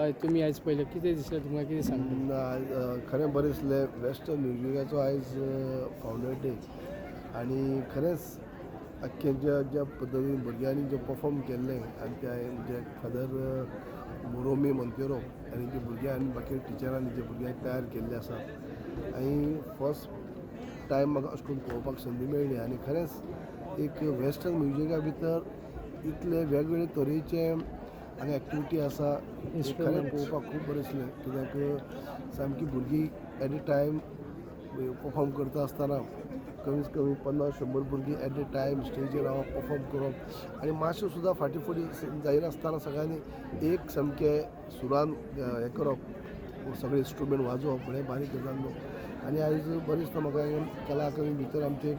हय, तुमी आयज पयलें कितें दिसलें तुमकां, कितें सांगता? ना, खरें बरें दिसलें. वेस्टर्न म्युजिकाचो आयज फावंडर डे आनी खरेंच आख्खें ज्या ज्या पद्दतीन भुरग्यांनी जें परफॉर्म केल्लें आनी त्या म्हणजे फादर रोमी मोंतेरो आनी जे भुरग्यांनी, बाकी टिचरांनी जे भुरग्यांक तयार केल्ले आसा आनी फर्स्ट टायम म्हाका अशें करून पळोवपाक संदी मेळ्ळी. आनी खरेंच एक वेस्टर्न म्युजिका भितर इतले वेगवेगळे तरेचे हांगा एक्टिविटी आसा हें खरें Instruments. पळोवपाक खूब बरें दिसलें, कित्याक सामकी भुरगीं एट ए टायम परफॉर्म करता आसतना कमीत कमी 50-100 भुरगीं एट ए टायम स्टेजीर रावप, परफॉर्म करप आनी मातशें सुद्दां फाटीं फुडें जायनासतना सगळ्यांनी एक सामकें सुरान हें करप, सगळे इंस्ट्रुमेंट वाजोवप म्हळ्यार बारीक गजाल न्हू. आनी आयज बरें दिसता म्हाका, कला अकादमी भितर आमचे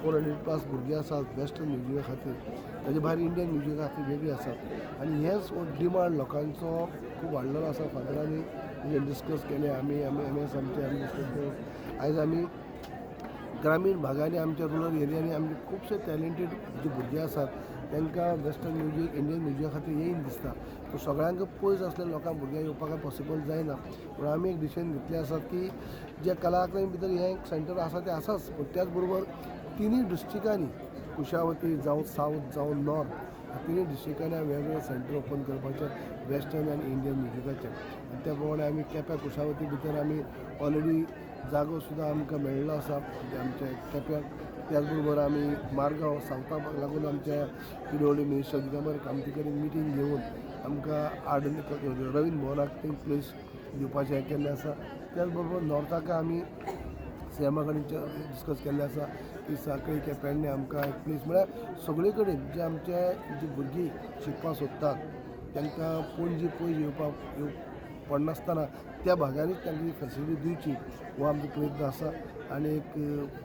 400 प्लस भुरगीं आसात वेस्टर्न म्युजिका खातीर, ताजे भायर इंडियन म्युजिका खातीर वेगळी आसात. आनी हेच हो डिमांड लोकांचो खूब वाडलेलो आसा. फादरांनी डिस्कस केलें, आमी आमी एम एस आमचे आमी डिस्कस करून आयज आमी ग्रामीण भागांनी, आमच्या रुरल एरियांनी आमचे खुबशे टॅलेंटेड जे भुरगे आसात तांकां वेस्टर्न म्युजीक, इंडियन म्युजिका खातीर येयन दिसता, पूण सगळ्यांक पयस आसल्या लोकांक भुरग्यांक येवपाक पॉसिबल जायना. पूण आमी एक डिसिजन घेतलें आसा की जे कला अकादमी भितर हें एक सेंटर आसा तें आसाच, पूण त्याच बरोबर तिनूय डिस्ट्रिकांनी, कुशावती जावं सावथ जावं नॉर्थ, ह्या तिनूय डिस्ट्रिकांनी आमी वेगवेगळे सेंटर ओपन करपाचे वेस्टर्न आनी इंडियन म्युजिकाचे. आनी त्या प्रमाणे आमी केप्यां कुशावती भितर आमी ऑलरेडी जागो सुद्दां आमकां मेळिल्लो आसा म्हणजे आमच्या केप्यां. त्याच बरोबर आमी मारगांव सावथाक लागून आमच्या पीडब्ल्यूडी मिनिस्टर दिगंबर कामती कडेन मिटींग घेवन आमकां आर्ड रवींद्र भवनाक ती प्लेस दिवपाचें हें केल्लें आसा. त्याच बरोबर नॉर्थाक आमी सीएमा कडेन डिस्कस केल्लें आसा की सांखळी, पेडणे आमकां एक प्लेस, म्हळ्यार सगळे कडेन जे आमचे जी भुरगीं शिकपाक सोदतात तांकां पणजी पयस येवपाक येव पडनासतना त्या भागांनीच तांकां ही फेसिलिटी दिवची हो आमचो प्रयत्न आसा. आनी एक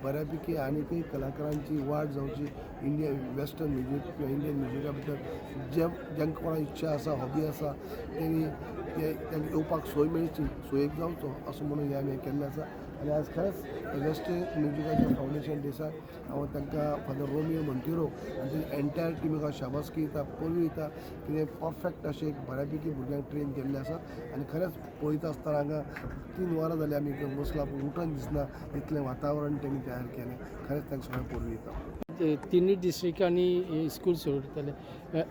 बऱ्या पैकी आनीकय कलाकारांची वाड जावची इंडियन वेस्टर्न म्युजीक किंवा इंडियन म्युजिका भितर, जे जांकां कोणाक इच्छा आसा, हॉबी आसा, तेणी ते तांकां येवपाक सोय मेळची, सोयीक जावचो असो म्हणून हें आमी हें केल्लें आसा. आनी आज खरेंच वेस्टर्न म्युजिकाच्या फावंडेशन दिसाक हांव तांकां, फादर रोमियो मोंतेरो आनी तेजी एंटायर टिमीक हांव शाबासकी दिता, परबीं दिता. कितें परफेक्ट अशें एक बऱ्या पैकी भुरग्यांक ट्रेन केल्लें आसा. आनी खरेंच पळयता आसतना हांगा 3 वरां जालीं आमी बसला पूण उठन दिसना, इतलें वातावरण तेणी तयार केलें. खरेंच तांकां सगळ्यांक परबीं दिता. तिनूय डिस्ट्रिक्टांनी स्कूल सुरू जातले.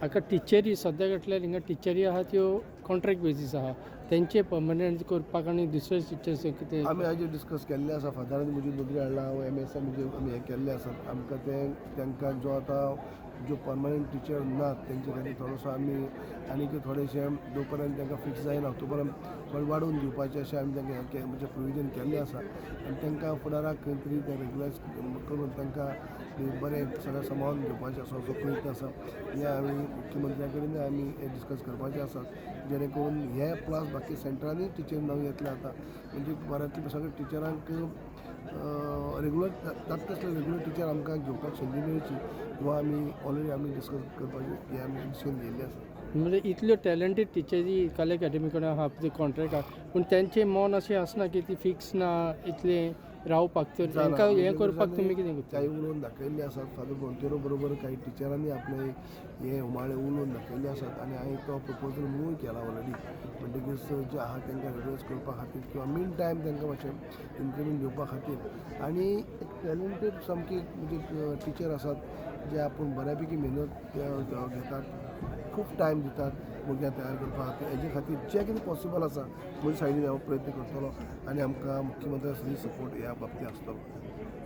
हाका टिचरी सद्या घातल्यार हिंगा टिचरी आहा त्यो कॉन्ट्रॅक्ट बेजीस आहा, तेंचे पर्मनंट करपाक आनी दुसरे टिचर्स कितें? आमी हाजेर डिस्कस केल्लें आसा. फादरान म्हजी नदरी हाडला, हांव एम एस आमी आमी हें केल्लें आसा. आमकां तें तांकां जो आतां ज्यो पर्मनंट टिचर नात तेंचे खातीर थोडोसो आमी आनीक थोडेशे जो पर्यंत तांकां फिक्स जायना तो पर्यंत थोडे वाडोवन दिवपाचें अशें आमी तांकां हें म्हणजे प्रोविजन केल्लें आसा. आनी तांकां फुडाराक खंय तरी तें रेगुलरायज करून तांकां बरें सगळें सांबाळून घेवपाचें असो असो प्रयत्न आसा. हें आमी मुख्यमंत्र्या कडेन आमी हें डिस्कस करपाचें आसा, जेणे करून हे प्लस बाकी सेंटरांनी टिचर नवे येतले आतां, म्हणजे बऱ्यांतले सगळे टिचरांक रेगुलर जाता तसले रेगुलर टिचर आमकां घेवपाक संदी मेळची किंवा आमी ऑलरेडी आमी डिस्कस करपाचें हें आमी डिसिजन घेयल्लें आसा. म्हणजे इतल्यो टॅलंटेड टिचरी कला अकॅडमी कडेन आहा, कॉन्ट्रॅक्ट आहा, पूण तेंचें मन अशें आसना की ती फिक्स ना इतलें रावपाक, तर तांकां हें करपाक तुमी कितें करता? काही उलोवन दाखयल्ले आसात. फादर मोंतेरो बरोबर काही टिचरांनी आपले हे उमाळे उलोवन दाखयल्ले आसात आनी हांवें तो प्रपोजल मूव केला ऑलरेडी. म्हणटकीच जे आहा तांकां रेगुलरायज करपा खातीर किंवा मीन टायम तांकां मातशें इन्क्रिमेंट दिवपा खातीर. आनी एक टॅलंटेड सामकी म्हणजे टिचर आसात जे आपूण बऱ्या पैकी मेहनत घेतात, खूब टायम दितात भुरग्यांक तयार करपा खातीर. हेजे खातीर जें कितें पॉसिबल आसा म्हजे सायडीन हांव प्रयत्न करतलो आनी आमकां मुख्यमंत्र्या सपोर्ट ह्या बाबतींत आसतलो.